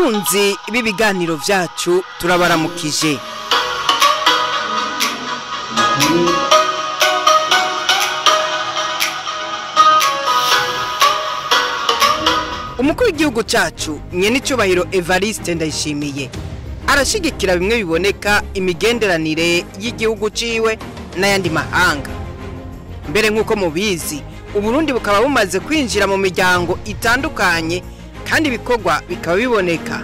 Bakunzi b'ibiganiro vyacu, turabaramukije. Umukuru w'igihugu cacu nyenicubahiro Evariste Ndayishimiye arashigikira bimwe biboneka imigenderanire y'igihugu ciwe n'ayandi mahanga. Mbere, nk'uko mubizi, Uburundi bukaba bumaze kwinjira mu miryango itandukanye kandi ibikorwa bikaba biboneka.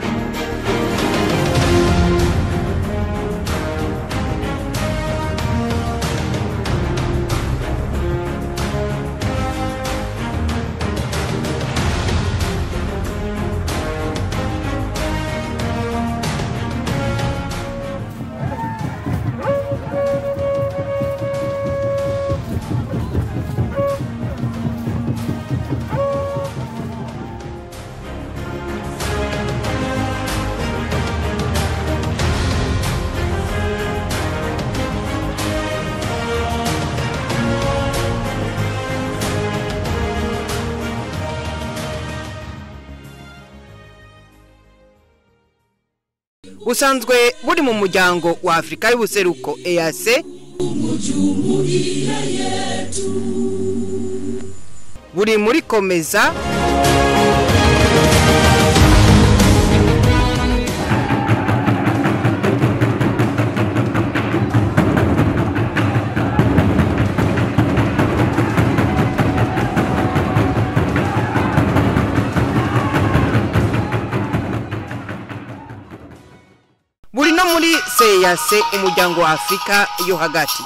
Usanzwe buri mu muryango wa Afrika y'ubuseruko, EAC, buri muri COMESA, buri no muri CEEAC, umuryango wa Afrika yo hagati.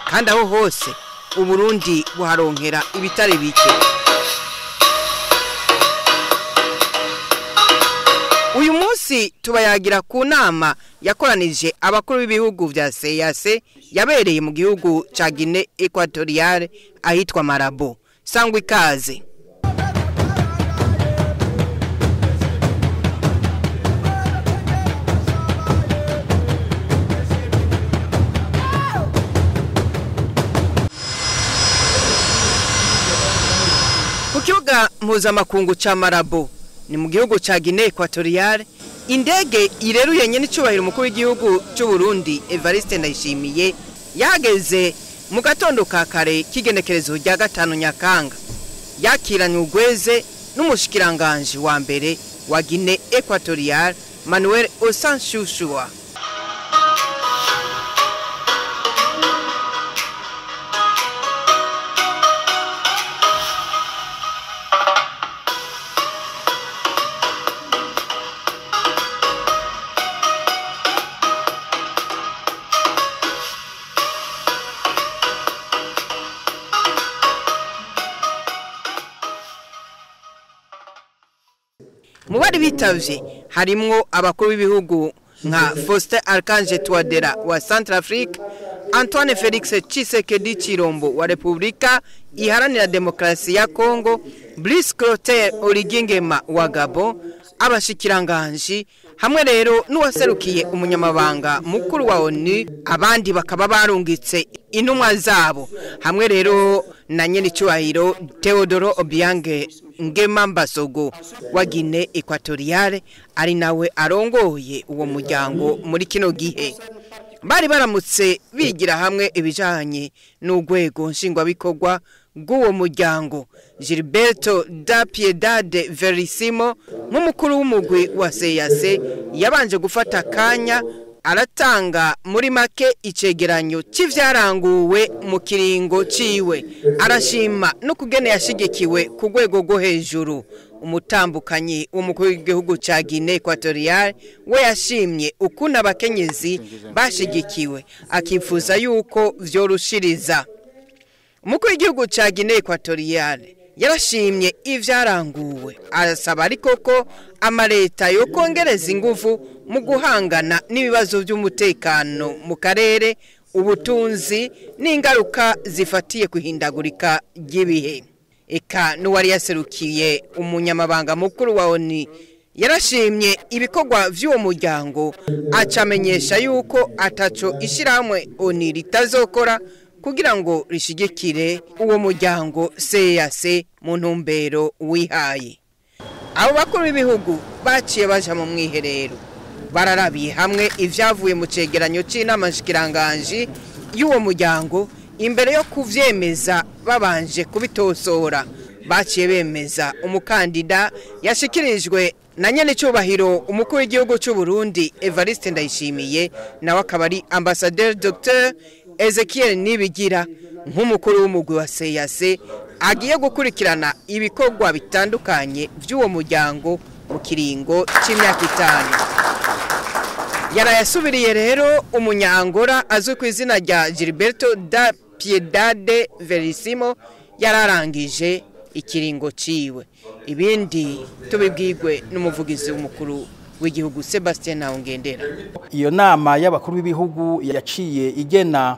Kandi aho hose Uburundi buharonkera ibitari bike. Uyu munsi tubayagira ku nama yakoranije abakuru b'ibihugu vya CEEAC yabereye mu gihugu ca Guinée Equatoriale ahitwa Malabo. Sangwa ikaze. Ku kibuga mpuzamakungu ca Malabo, ni mu gihugu ca Guinée Equatoriale, indege ireruye nyenicubahiro umukuru w'igihugu c'u Burundi Evariste Ndayishimiye yahageze mu gatondo ka kare k'igenekerezo rya 5 Nyakanga. Yakiranywe ugweze n'umushikiranganji wa mbere wa Guinée Equatoriale, Manuel Osanchuchua. Mu bari bitavye harimwo abakuru b'ibihugu nka Faustin Archange Touadera wa Centrafrique, Antoine Felix Tshisekedi Tshilombo wa Republika Iharanira Demokarasi ya Congo, Brice Clotaire Oligui Nguema wa Gabon, abashikiranganji hamwe rero n'uwaserukiye umunyamabanga mukuru wa ONU, abandi bakaba barungitse intumwa zabo, hamwe rero na nyenicubahiro Teodoro Obiang Nguema Mbasogo wa Guinée Equatoriale, ari nawe arongoye uwo muryango muri kino gihe. Bari baramutse bigira hamwe ibijanye n'urwego nshingwabikorwa bw'uwo muryango. Gilberto da Piedade Verissimo, nk'umukuru w'umugwi wa CEEAC, yabanje gufata akanya aratanga muri make icegeranyo c'ivyaranguwe mu kiringo ciwe, arashima no kugene yashigikiwe ku rwego rwo hejuru. Umutambukanyi w'umukuru w'igihugu ca Guinée Equatoriale we yashimye ukuntu abakenyezi bashigikiwe, akifuza yuko vyorushiriza. Umukuru w'igihugu ca Guinée Equatoriale yarashimye ivyaranguwe, arasaba ariko ko amaleta yo kongereza ingufu mu guhangana n'ibibazo by'umutekano mu karere, ubutunzi n'ingaruka zifatiye kuhindagurika ry'ibihe. Eka n'uwari yaserukiye umunyamabanga mukuru wa ONU yarashimye ibikorwa vy'uwo muryango, acamenyesha yuko ataco ishirahamwe ONU ritazokora kugira ngo rishigikire uwo muryango CAC mu ntumbero wihaye. Abo bakuru b'ibihugu baciye baja mu mwiherero, bararabiye hamwe ivyavuye mu cegeranyo c'inama nshikiranganji y'uwo muryango. Imbere yo kuvyemeza babanje kubitosora, baciye bemeza umukandida yashikirijwe na nyenecubahiro umukuru w'igihugu cy'u Burundi Evariste Ndayishimiye, nawe akaba ari Ambassadeur Dr Ezekiel Nibigira nk'umukuru w'umugwi wa CAC agiye gukurikirana ibikorwa bitandukanye by'uwo muryango mu kiringo c'imyaka 5. Yarayasubiriye rero umunyangora azwi ku izina rya Gilberto da Piedade Verissimo yararangije ikiringo ciwe. Ibindi tubibwirwe n'umuvugizi w'umukuru w'igihugu Sebastien Ntawongendera. Iyo nama y'abakuru b'ibihugu yaciye igena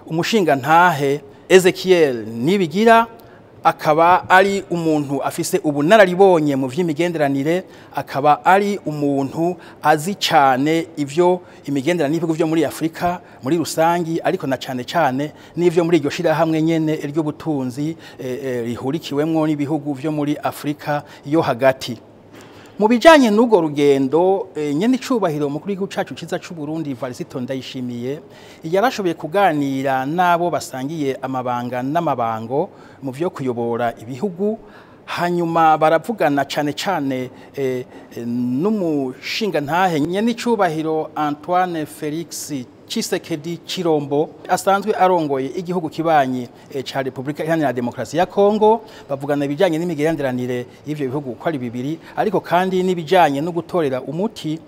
umushinga ntahe Ezekiel Nibigira, akaba ari umuntu afise ubunararibonye mu vy'imigenderanire, akaba ari umuntu azi cyane ivyo imigenderanire y'ibihugu vyo muri Afrika muri rusangi, ariko na cyane cyane n'ivyo muri iryo shirahamwe nyene ry'ubutunzi rihurikiwemwo n'ibihugu vyo muri Afrika yo hagati. Mu bijanye n'ugo rugendo, nyene icubahiro mukuru w'igihugu cacu ciza c'u Burundi Evariste Ndayishimiye yarashoboye kuganira n'abo basangiye amabanga n'amabango mu vyo kuyobora ibihugu, hanyuma baravugana cane cane n'umushinga ntahe nyene icubahiro Antoine Felix Tshisekedi Chirombo asanzwe arongoye igihugu kibanyi ca Republika Iharanira Demokarasi ya Kongo. Bavugana ibijanye n'imigenderanire y'ivyo bihugu uko ari bibiri, ariko kandi n'ibijanye no gutorera umuti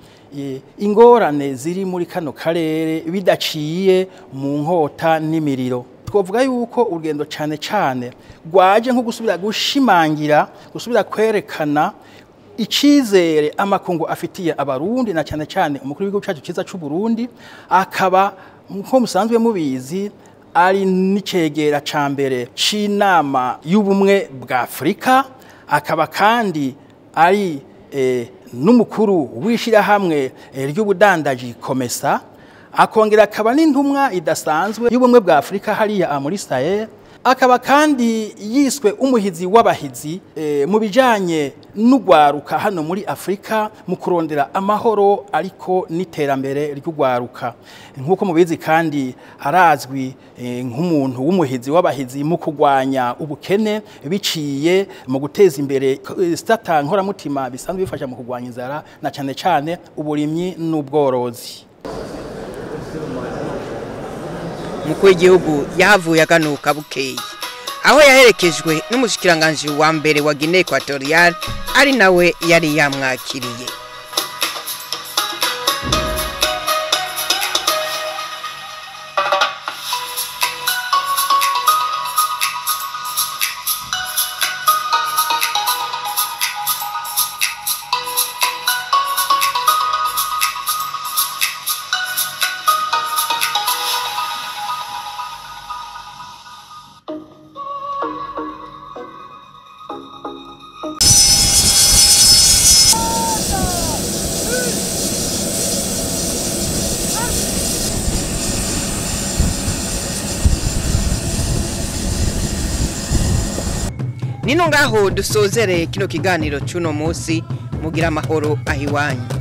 ingorane ziri muri kano karere bidaciye mu nkota n'imiriro. Twovuga yuko urugendo cane cane rwaje nko gusubira gushimangira, gusubira kwerekana icizere amakungu afitiye abarundi na cyane cyane umukuru w'igihugu cyacu cyiza cy'u Burundi, akaba nko musanzwe mubizi ari n'icegera ca mbere c'inama y'ubumwe bwa Afrika, akaba kandi ari n'umukuru w'ishirahamwe ry'ubudandaji COMESA, akongera akaba n'intumwa idasanzwe y'ubumwe bwa Afrika hariya muri Sahel, akaba kandi yiswe umuhizi w'abahizi mu bijanye n'ugwaruka hano muri Afrika mu kurondera amahoro ariko n'iterambere ry'ugwaruka. Nkuko mubizi kandi arazwi nk'umuntu w'umuhizi w'abahizi mu kugwanya ubukene biciye mu guteza imbere stata nkoramutima bisanzwe bifasha mu kugwanya inzara na cane cane uburimyi n'ubworozi. Mukuru w'igihugu yahavuye aganuka bukeye, aho yaherekejwe n'umushikiranganji wa mbere wa Guinea Equatorial ari nawe yari yamwakiriye. Nino ngaho dusozere kino kiganiro cy'uno munsi, mugira amahoro ahiwanyu.